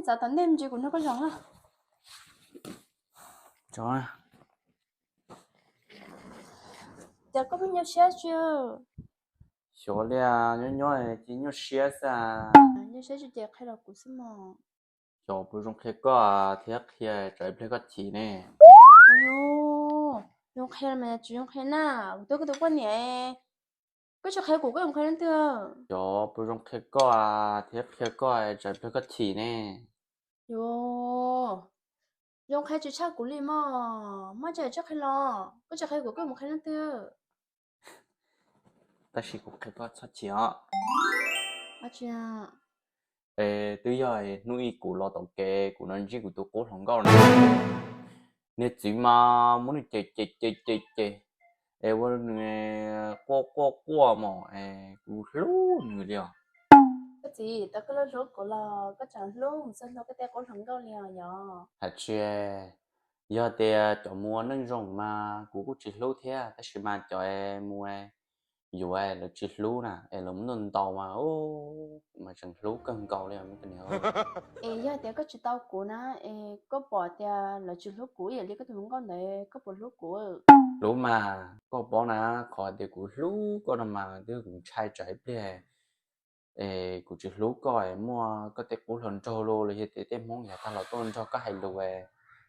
Txav tom ntej me ntsis kuv nrog koj zov na. Ces koj pheej nyuaj siab tsi? Xyov li, nyob nyob ces nyuaj siab xwb. Nyuaj siab tsi ces qhia los kuv xwb mog. Xyov puas zoo qhia koj thiab, qhia tsam ib pliag koj chim ne. Zoo qhia mas tsis zoo qhia na, kuv twb koj tus poj niam, koj tsis qhia kuv koj yuav qhia leej twg? Xyov puas zoo qhia koj thiab, qhia koj tsam ib pliag koj chim ne. Yuav zoo qhia tsis tshaj kuv li mog, muaj tsis tsis qhia los koj tsis qhia kuv koj yuav qhia leej twg? Tab sis kuv qhia koj txhob chim os. Es twb yog hnub ib kuv los tom kev kuv no ntsib kuv tus qub hluas nkauj na. Niag txiv mas muab nws cem cem cem cem cem, es ua nws quaj quaj quaj mos, es kuv hlub nws li os. Koj txiv, tau koj hlub kuv los koj tseem hlub mus txog hlub koj tej qub hluas nkauj li os yog? Hais tsis, yog tias cov mus ua neej zoo mas kuv kuj tsis hlub thiab, tab sis mas cov mus yuav lawv tsis hlub na, es lawv muab ntaus ntaus mas, kuv mas tseem hlub kawg nkaus li os. Es yog tias koj tsis tau kuv na, es koj pom tias lawv tsis hlub kuv ib yam li koj tus hluas nkauj ntawd, koj puas hlub kuv? Hlub mas, koj paub na, qhov tias kuv hlub koj no mas twb kuv ntshai tsam ib pliag es kuv tsis hlub koj es muaj koj tej qub hluas nraug los yog tias tej Hmoob yav tag los tuaj nrog koj hais lus,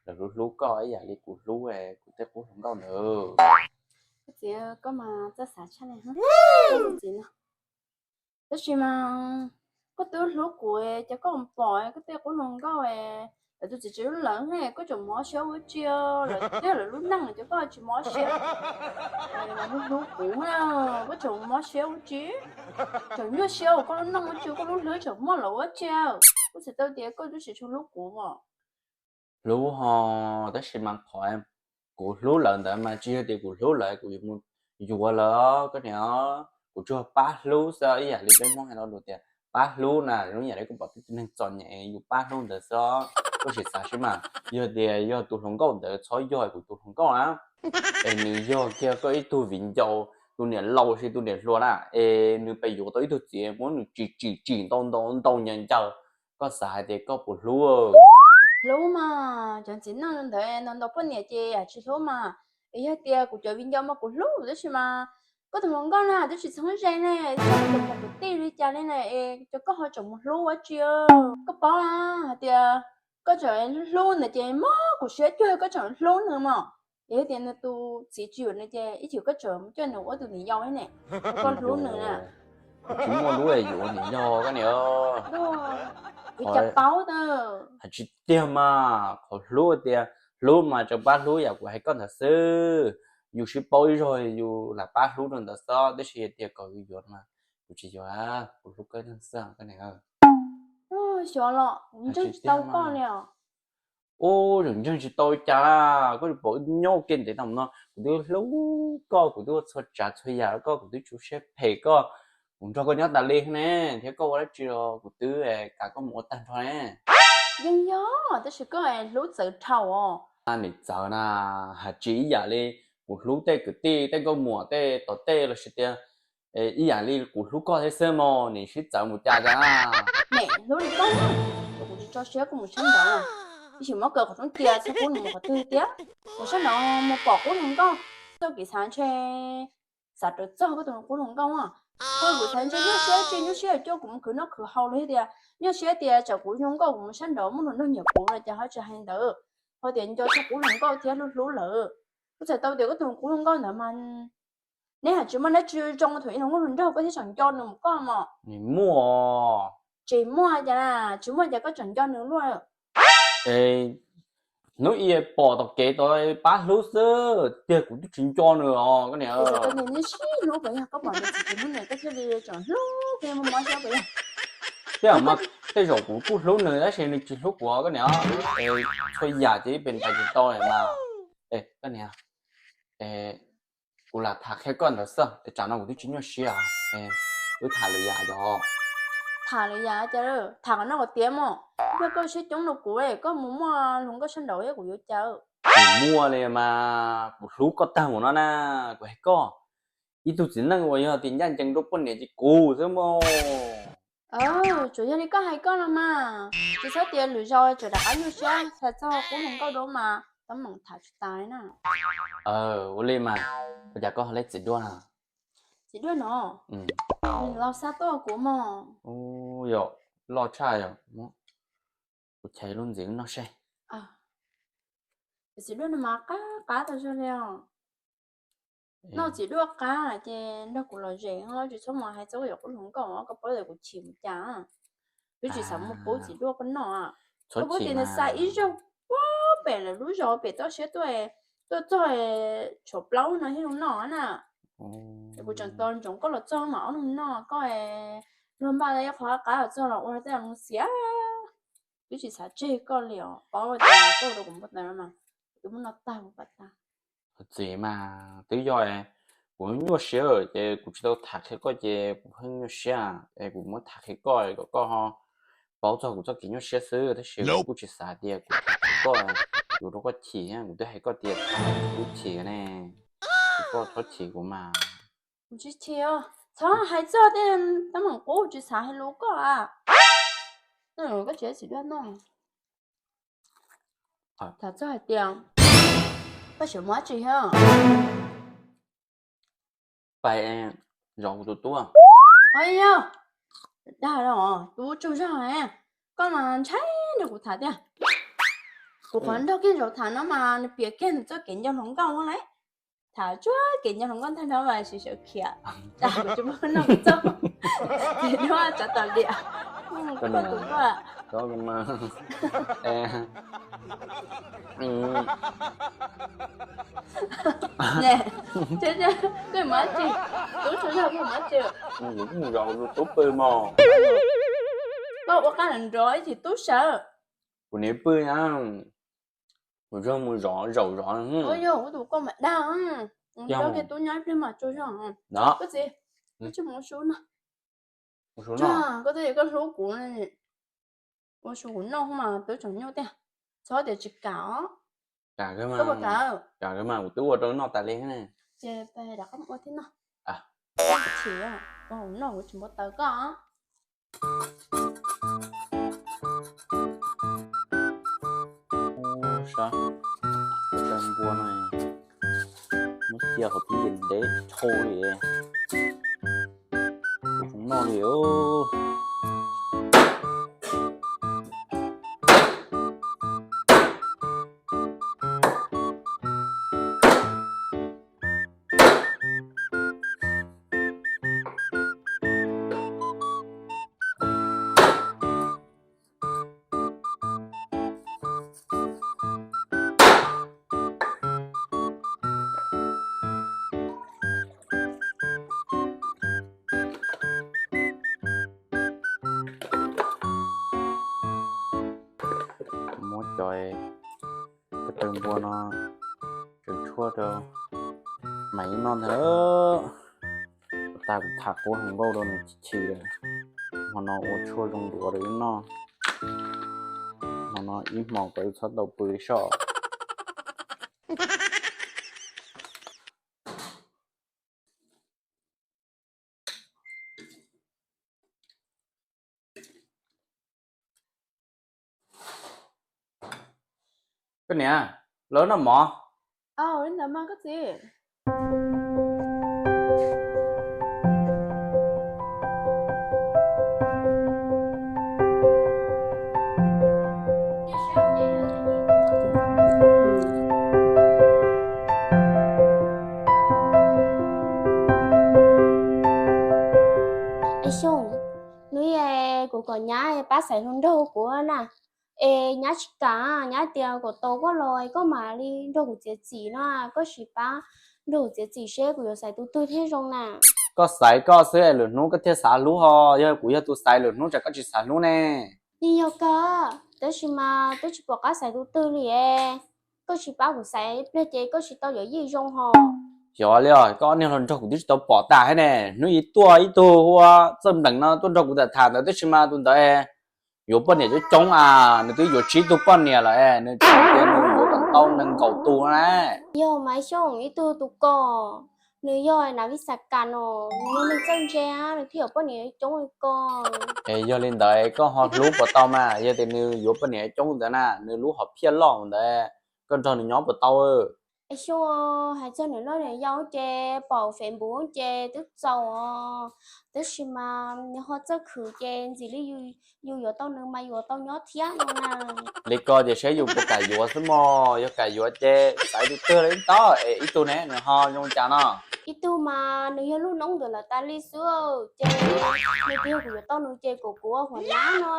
lawv hlub hlub koj ib yam li kuv hlub kuv tej qub hluas nkauj ntawd. Koj txiv, koj mas txawj xav tshaj li. Tab sis mas koj twb hlub kuv, ces koj pom koj tej qub hluas nkauj, lawv tus txiv tsev lub lawv ne, koj tseem mob siab ua tsi? Lawv twb yog lawv lub neej ces koj tsis mob siab. Lawv hlub hlub kuv, koj tseem mob siab ua tsi? Tseem nyuaj siab ua koj lub neej ua tsi, koj lub hlwb tseem muaj lawv ua tsi? Kuv txhais tau tias koj twb tsis tshua hlub kuv os. Hlub ho, tab sis mas qhov kuv hlub lawv ntawd mas tsis yog tias kuv hlub lawv kuv yuav mus yuav lawv koj niam. Kuv tsuas pab hlub xwb, ib yam li peb Hmoob hais lo lus tias pab hlub na, zoo ib yam li koj pom tej tug neeg txom nyem yus pab hlub ntawd xwb. Koj sim xav seb mas yog tias yog tus hluas nkauj ntawd txhob yog kuv tus hluas nkauj na, es nws yog kiag koj ib tug viv ncaus, tus niam laus sis tus niam hluas na, es nws pes yuav tau ib tug txiv muab nws tsim tsim tsim ntau ntau ntau ncaws ncaws, koj xav hais tias koj puas hlub? Hlub mas, cov txiv neej ntawd ntau ntau poj niam ces tsis hlub mas. Es yog tias kuv cov viv ncaus mas kuv hlub, tab sis mas koj tus hluas nkauj na twb tsis txheeb ze ne, tus kwv tij li cas li na, es cov koj ho tseem mus hlub ua tsi? Koj paub hais tias koj tseem hlub ntawd ces mob kuv siab cuag koj tseem hlub nws mos. Es yog tias nws tus txiv tsis yuav nws ces ib chim koj tseem coj nws ua tus niam yau ne, koj hlub nws na. Tsis muaj lub yuav niam yau koj niam. Kuv cas paub na. Hais tsis tiag mas, qhov hlub tias hlub mas tseem pab hlub yam kuv hais koj ntawd xwb. Yus sib paub ib zaug yus lam pab hlub rau ntawd xwb, tab sis tias kom yus yuav mas kuv tsis yuav, kuv hlub koj xwb koj niam. Xyov los kuv ntseeg tsis tau koj li os. Ub, tseem ntseeg tsis tau cas, koj pom nyob ke ntev tag no kuv twb hlub koj, kuv twb ua txhua tsav txhua yam rau koj, kuv twb tsis ua siab phem koj, kuv nrog koj nyob tas li ne, thiab koj ua dab tsi los kuv twb kam koj mus ua tag nrho ne. Yeej yog, tab sis koj hlub txawv dhau os. Nim txawv na, hais tsis ib yam li kuv hlub tej kwv tij tej nkauj muam tej tom tej los sis tias ib yam li kuv hlub koj thiab xwb mog, nim sib txawv mus cas cas. Nim hlub li koj, kuv tsis tso siab koj mus sab nraud, ib sim muab kaw qhov rooj cia txhob pub nws mus qhov twg tiag. Mus sab nraud mus pom qub hluas nkauj, txoj kev xav ntshe xav rawv txog koj tus qub hluas nkauj. Kuv xav ntshe nyuaj siab tsis nyuaj siab coj kuv mus khwv noj khwv haus los yog tias nyuaj siab tias tsam kuv zoo nkauj kuv mus sab nraud muaj hluas nraug nyiam kuv no ces ho tsis hais ntawd, ho tias nco txog qub hluas nkauj thiab hlub hlub lawm. Kuv txhais tau tias koj tus qub hluas nkauj ntawd mas neb hais tsis muaj dab tsi zoo thaum ib hluas nkauj hluas nraug koj thiaj tseem nco nws mus koj mos. Nim muaj. Tsis muaj cas, tsis muaj cas koj tseem nco nws luaj. Hnub ib pom tom kev tau pab hlub xwb tiag, kuv twb tsis nco nws os koj niam. Sib hlub puas yog koj pom nws txiv tsis hlub nws koj thiaj li tseem hlub koj mob siab puas yog? Tej zaum mas tej zaum kuv kuj hlub nws tab sis nws tsis hlub kuv koj niam. Txhua yam ces ib pes ntais tsis tau mas. Koj niam, kuv lam tham qhia koj ntawd xwb, tsam no kuv twb tsis nyuaj siab. Wb tham lwm yam yog. Tham lwm yam cas? Tham qhov no qhov tiav mos. Koj siab coob rau kuv, koj mus muaj hluas nkauj sab nraud thiab kuv yuav cas? Kuv muaj li mas, kuv hlub koj tag mus no na. Kuv hais koj, ib tug txiv neej uas yog tias ncaj ncees rau poj niam ces kuv xwb mog. Tsuas yog li koj hais koj no mas, tsis txhob tias lwm zaus tseem rov qab nyuaj siab, tham txog qub hluas nkauj dua mas teeb meem tham tsis tas na. Ua li mas, ua cas koj ho leb txiv duaj no? Txiv duaj no, los xa tuaj kuv mog. Yog, loj tshaj yom, kuv chais lub ntxiv noj seb. Txiv duaj no mas qab qab tas zog li os. Noj txiv duaj qab ces nrog kuv lom zem os, tsis txhob mus hais txog yuav qub hluas nkauj, koj paub tias kuv chim mus cas. Twb tsis xav mus pub txiv duaj koj noj. Koj paub tias nws xa ib zaug puag pem lawv lub zos pem toj siab tuaj, tuaj txog tshuav plaub no thiaj zoo noj na. Kuv tseem tos ntsoov koj los txog mam ob leeg noj, koj luag npaj ib qho qab los txog los ua tej zoo xiav. Twb tsis xav tseg koj li os, paub tias koj rau kuv npau taws no mas, kuv twb muab noj tag huv pam tag. Txiv mas twb yog kuv nyuaj siab ces kuv tsis tau tham qhia koj ces kuv pheej nyuaj siab es kuv muab tham qhia koj kom koj ho paub txog kuv txoj kev nyuaj siab xwb, tab sis kuv kuj tsis xav tias kuv tham qhia koj yuav rau koj chim, kuv twb hais koj tias txhob chim ne, koj txhob chim kuv mas. Kuv tsis chim, txhob hais txog tej teeb meem qub, tsis xav hais lus koj. Koj tsis txiv duaj no, tham txog hais tias koj tseem mus dab tsi thiab? Pais zov kuv tus tub. Yog, dag los tub tsaug zog, koj mas ntshai nrog kuv tham tiag. Kuv qhov nrog kiag zaum tham no mas nws piav kiag nws txoj kev nco hluas nkauj lawm. Tham tsuag kev nco hluas nkauj tag nrho mas siv sawv khiav, tas kuv tsis muaj noj txog, ces nyob tsav tas liam. Koj tus koj. Koj mus dab tsi? Tub tsaug zog, koj mus dab tsi? Kuv mus zov kuv tus tub pw mog. Koj ua qab nrov ib chim tub sawv. Kuv niam pw na, kuv tsuas mus zov zaum zov. Yog kuv tus koj mas dag, mus zov kiag tub nyob ib pliag mas tsaug zog. Koj txiv, koj tsis mus ua su no. Koj twb yog koj hlub kuv, ua su kuv noj mas twb tseem nyuaj tiag, txhob tias tsis kam os. Kam kawg mas, kam kawg mas, kuv twb ua rau noj tas li. Ces rov qab mus ua thiab no. Chim, noj kuv tsis npau taws koj. Sab, cov npua no muab cia qhov twb yeej ntev dhau li, kuv tsis noj li. Muab cov ko taw npua no tseem tshuaj rau Maiv noj ntag. Tag kuv tham qub hluas nkauj rau nws chim chim lawm, hmo no ua tshuaj zoo duav rau wb noj. Hmo no ib hmos kom wb txhob tau pw soj. Koj niam, lawv noj mov. Li ntawd mas koj txiv. Xyooj, hnub i kuv kom nyab pab xaiv hluas nraug kuv na, es nyab tsis kam, nyab tias kom tau koj los koj mam li nrog kuv txiav txim no, koj sim pab nrog kuv txiav txim seb kuv yuav xaiv tus twg thiaj zoo na. Koj xaiv koj xwb lwm hnub koj thiaj xav hlub ho, yog kuv yog tus xaiv lwm hnub tsam koj tsis xav hlub ne. Yeej yog kawg, tab sis mas twb tsis pom qab xaiv tus twg li. Koj sim pab kuv xaiv ib pliag ces koj tsis tau yawm yij zoo ho. Xyov li os, koj ob niag hluas nraug kuv twb tsis tau pom tas thiab ne. Hnub i tuaj ib tug hu ua Txawj Npleem no tuaj nrog kuv tham tham ntawd, tab sis mas tus ntawd yuav poj niam coob coob a, nws twb yuav tsib tug poj niam lawm, nws tseem tias nws yuav kom tau nees nkaum tus na. Yog mas Xyooj, ib tug tus ko, Nws yog nav vij xas kas no, nws yog neeg txawj ntse, nws thiaj yuav poj niam coob li ko. Es yog li ntawd koj ho hlub puas tau mas? Yog tias nws yuav poj niam coob ntawd na, nws lub hom phiaj loj ntawd, koj nrog nws nyob puas tau? Es xyov, hais txog niam loj niam yau ces pom Facebook ces twb txaus os, tab sis mas nws ho txawj khwv ces ntxim li yus yuav tau nws mas yuav tau nyob thiab no na. Li ko ces saib yus puas kam yuav xwb mog. Yog kam yuav ces xaiv tus twg li tau, es ib tug ne nws ho zoo cas no? Ib tug mas nws yog lub noob ntawm lawv tas li xwb, ces nws tias yog kuv yuav tau nws ces kom kuv ua huam nab no,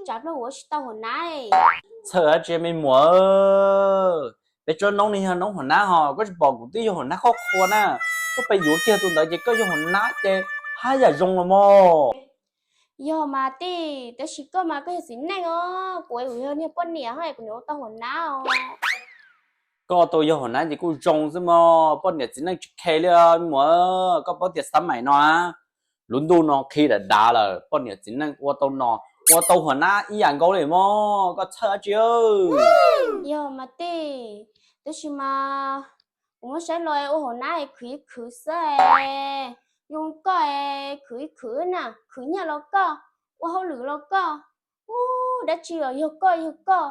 tsam plaub kuv ua tsis tau huam nab. Txhawj dab tsi me muam? Peb tsob noob ne yog noob huam nab hos, koj tsis pom kuv twb yog huam nab qhov qhua na. Koj pheej yuav kiag tus ntawd ces koj yog huam nab ces haj yam zoo los mog. Yog mas tij, tab sis koj mas koj yog txiv neej os, kuv es kuv yog niag poj niam ho es kuv niam ua tau huam nab os. Koj tau yog huam nab ces kuj zoo xwb mog, poj niam txiv neej tsis khe li me muam. Koj paub tias xab maim no lub ntuj no qhib dav dav lawm, poj niam txiv neej ua tau no, ua tau huam nab ib yam nkaus li mog, koj txhawj dab tsi? Yog mas tij, tab sis mas kuv muab saib los ua huam nab es khwv ib khwv xwb es, zoo koj es khwv ib khwv na, khwv nyiaj los koj, ua hauj lwm los koj, ub, dab tsi los yog koj yog koj.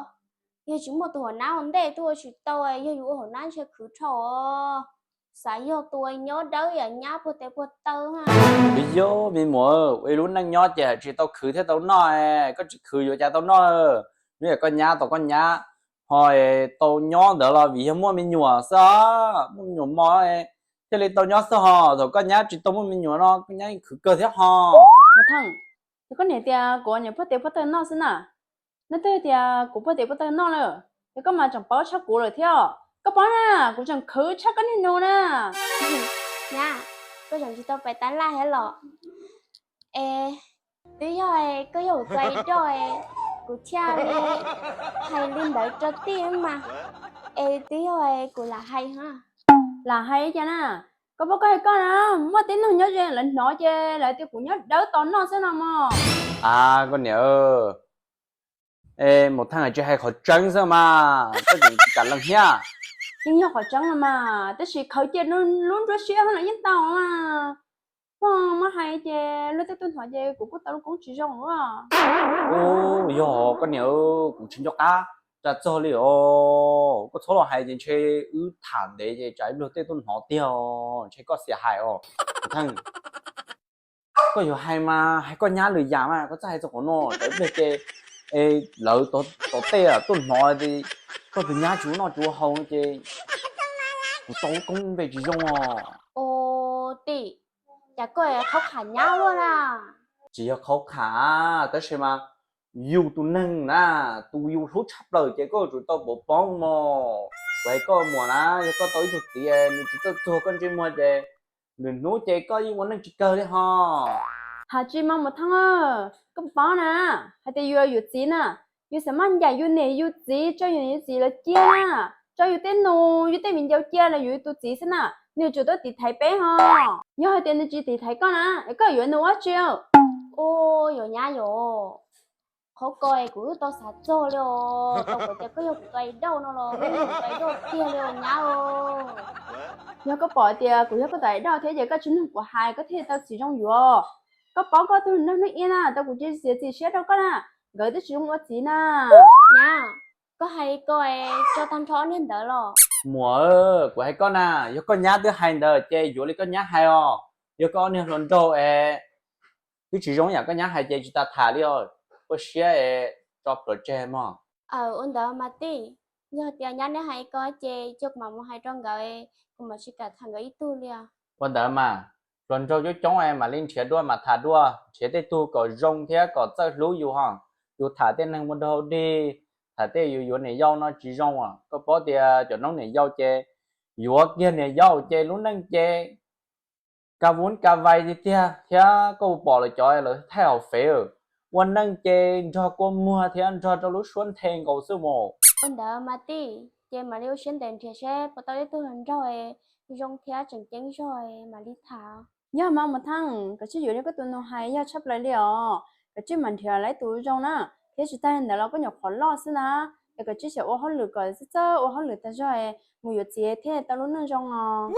Yog tsis muaj tus huam nab ua ntej tuaj ua tsis tau, yog yus ua huam nab ntshe khwv dhau os. Xav yog tus nyob dawb yam nyab puag tes puag taw. Yog me muam, ua ib lub neej nyob ces hais tsis tau khwv thiaj tau noj, koj tsis khwv yuav cas tau noj? Hnub yam koj nyab tau koj nyab, ho tau nyob ntawd los vim yog muaj me nyuam xwb, muaj me nyuam mos thiaj li tau nyob xwb hos. Thaum koj nyab tsis tau muaj me nyuam no koj nyab yeej khwv kawg thiab hos. Mas Theej, yog koj niam tias kuv niam puag tes puag taw noj xwb na, nej twb tias kuv puag tes puag taw noj lawm, yog koj mas tseem paub tshaj kuv lawm thiab. Koj paub na, kuv tseem khwv tshaj koj niag nus na. Nyab, koj tseem tsis tau pais tab laj thiab los? Es twb yog koj yog kuv tus aidoj, kuv thiaj li hais li ntawd rau tij mas. Es twb yog kuv lam hais, lam hais cas na? Koj paub koj hais koj na, muaj tib neeg nyob ze lawv hnov ces lawv tias kuv nyob dawb tos noj xwb no mog. A, koj niam, es Mus Theej tsis hais qhov tseeb xwb mas, koj tseem tsis kam lees thiab. Yeej yog qhov tseeb los mas, tab sis khaws cia lub nruab siab los yeej tau mas. Koj muab hais ces luag tej tuaj hnov ces kuv kuj tau lub koob tsis zoo luaj. Ub, yog koj niam, kuv tsis nco qab tsa txog li os. Koj txhob los hais ces ntshe wb tham ntev ces tsam ib pliag tej tuaj hnov tiag, ntshe koj xiam hais os. Mus Theej, koj yuav hais mas hais koj nyab lwm yam mas, koj txhob hais txog qhov no, tsam ib pliag ces lawv tom tej tuaj hnov tias koj tus nyab tsis ua noj tsis ua haus no ces kuv tau lub koob npe tsis zoo os. Ua tij, cas koj khaub kham nyab luaj na? Tsis yog khaub kham, tab sis mas yus tus neeg na, tus yus hlub tshaj plaws ces koj yuav tsum tau pov pob mog. Kuv hais koj muam na, yog koj tau ib tug txiv nws tsis txawj txuag koj ntsej muag ces lwm hnub ces koj yeej ua neej tsis kawg li hos. Hais tsis mas Mus Theej, koj paub na, hais tias yus yuav txiv na, yus xav maj ncaim yus niam yus txiv, tso yus niam yus txiv lawv cia na, tso yus tej nus yus tej viv ncaus cia los yus tus txiv xwb na, nws yuav tsum tuaj tiv thaiv peb hos. Yog hais tias nws tsis tiv thaiv koj na, es koj yuav nws ua tsi? Ua, yuav nyab yom, qhov ko es kuv twb tau xav txog li os, tau kom tias koj yog kuv tus aidoj no los koj yog kuv tus aidoj tiag li os nyab. Yog koj pom tias kuv yog koj tus aidoj thiab ces koj tsis mloog kuv hais koj thiaj tau txiv zoo yuav. Koj paub koj tus nraug Hnub Ib na, tau kuv txiav txim siab rau koj na, nkawd twb tsis zoo ua txiv na. Nyab, koj hais li ko es tso tag nrho ob niag ntawd los? Muam, kuv hais koj na, yog koj nyab twb hais ntawd ces yuav li koj nyab hais os. Yog koj ob niag hluas nraug es twb tsis zoo yam koj nyab hais ces tsis tas tham li os. Koj siab es tso pluav tseg mog. Aw, ua ntawd mas tij, yog tias nyab neb hais li ko ces cia kuv mam mus hais rau nkawd, kuv mam tsis kam tham nkawd ib tug li os. Ua ntawd mas, hluas nraug coob coob es mam li nrhiav dua mam tham dua, nrhiav tej tug kom zoo thiab kom txawj hlub yus hos. Yus tham tej neeg ua nraug dig, tham tej yus yuav niam yau no tsis zoo os. Koj paub tias cov noob niam yau ces yuav kiag niam yau ces lub neej ces ka vub ka vais tiag tiag thiab, koj pom lawv cov lawv thaij hauv fev, ua neej ces nrog kua muag thiab nrog rau lub suab nthe nkaus xwb mas. Ua ntawd mas tij, ces mam li ua siab ntev nrhiav seb puas tau ib tug hluas nraug zoo thiab tseem ceeb zog mam li tham. Yog mas Mus Theej, koj tsis yuav li koj tus nus hais yog tshaj plaws li os. Koj tsis mam nrhiav lawv tus zoo na, thiab tsis tag li ntawd los koj nyuam qhuav loj xwb na, es koj tsis xyaum ua hauj lwm kom txawj txawj ua hauj lwm tag zog mus yuav txiv thiaj tau lub neej zoo os.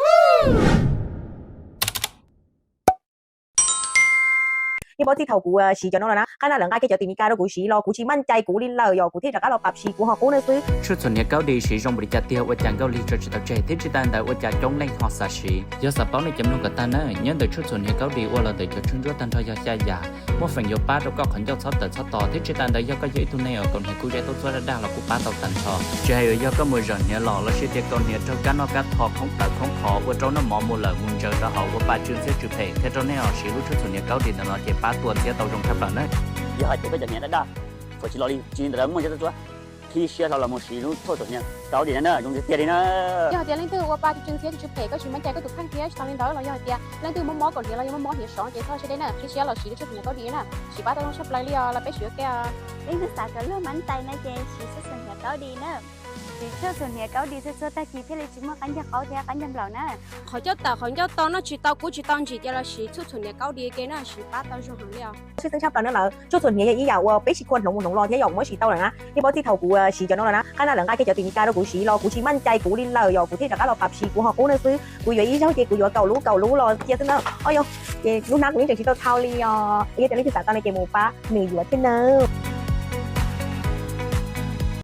Yeej paub txij thaum kuv siv cov no los na, qab no lawv nqa kiag cov tim Meskas rau kuv siv los kuv tsisมั่นใจkuv li lawm yog kuv thiaj rov qab los pab siv kuv ho qub no xwb. Tshuaj txhuam hniav kaub di siv zoo npaum li cas tiag ua cas Nkauj Lig tso tsis tau tseg thiab tsis tas ntawd ua cas coob leej ho xav siv. Yog xav paub nej cov mloog kom tag na, nyob ntawm tshuaj txhuam hniav kaub di ua los ntawm cov tshuaj ntsuab tag nrho yog xya yam, muaj feem yuav pab rau koj qhov ncauj txhob tawv txhob to thiab tsis tas ntawd yog koj yog ib tug neeg uas kaus hniav kub zeb tuab txuab daj daj los kuj pab tau tag nrho. Tsis hais yuav yog koj mus zaws hniav los los sis tias kaus hniav raug kab noj kab tho khoob tawv khoob qhov ua rau noj mov mus lawm mus ntsaws rau hauv ua pa tsw ntxhiab tsw phem thiab rau nej ho siv lub tshuaj txhuam hniav kaub di ntawm no ces pab tua ntxhiab tau zoo tshaj plaws na. Yog hais tias koj cov hniav daj daj, txhuam tsis los li tsis ntawd muaj ntxhiab tuab txuab, qhib siab hlo los mus siv lub tshuaj txhuam hniav kaub di na, zoo tiag tiag li na. Yog hais tias leej twg ua pa tsw ntxhiab tsw phem koj tsisมั่นใจkoj tus kheej thiab tsis tas li ntawd los yog hais tias leej twg mob mob kaus hniav los yog mob mob hniav sov ces txhob siab deb na, qhib siab los siv lub tshuaj txhuam hniav kaub di na, siv pab tau zoo tshaj plaws li os, los peb siv ua ke. Leej twg xav kom luagมั่นใจna ces siv tshuaj txhuam hniav kaub di na. Siv tshuaj txhuam hniav kaub di txhua txhua tag kis thiaj li tsis muaj qab ncauj qaub thiab qab ncauj nplaum na. Qhov ncauj tawm qhov ncauj to noj tsis tau kub tsis tau ntsim ces los siv tshuaj txhuam hniav kaub di ke na, siv pab tau zoo heev li os. Tshwj xeeb tshaj plaws na lawm, tshuaj txhuam hniav yog ib yam uas peb tsis khuam hloov mus hloov los thiab yom, muab siv tau lawm na. Yeej paub txij thaum kuv siv cov no los na, qab no lawv nqa kiag cov tim Meskas rau kuv siv los kuv tsisมั่นใจkuv li lawm yog kuv thiaj rov qab los pab siv kuv ho qub no xwb. Kuv yuav ib zaug ces kuv yuav kaum lub kaum lub los cia xwb na. Os yog, ces lub hnab kuv yeej tseem tsis tau thau li os. Yog tias leej twg xav tau no ces mus pab nws yuav thiab nawb.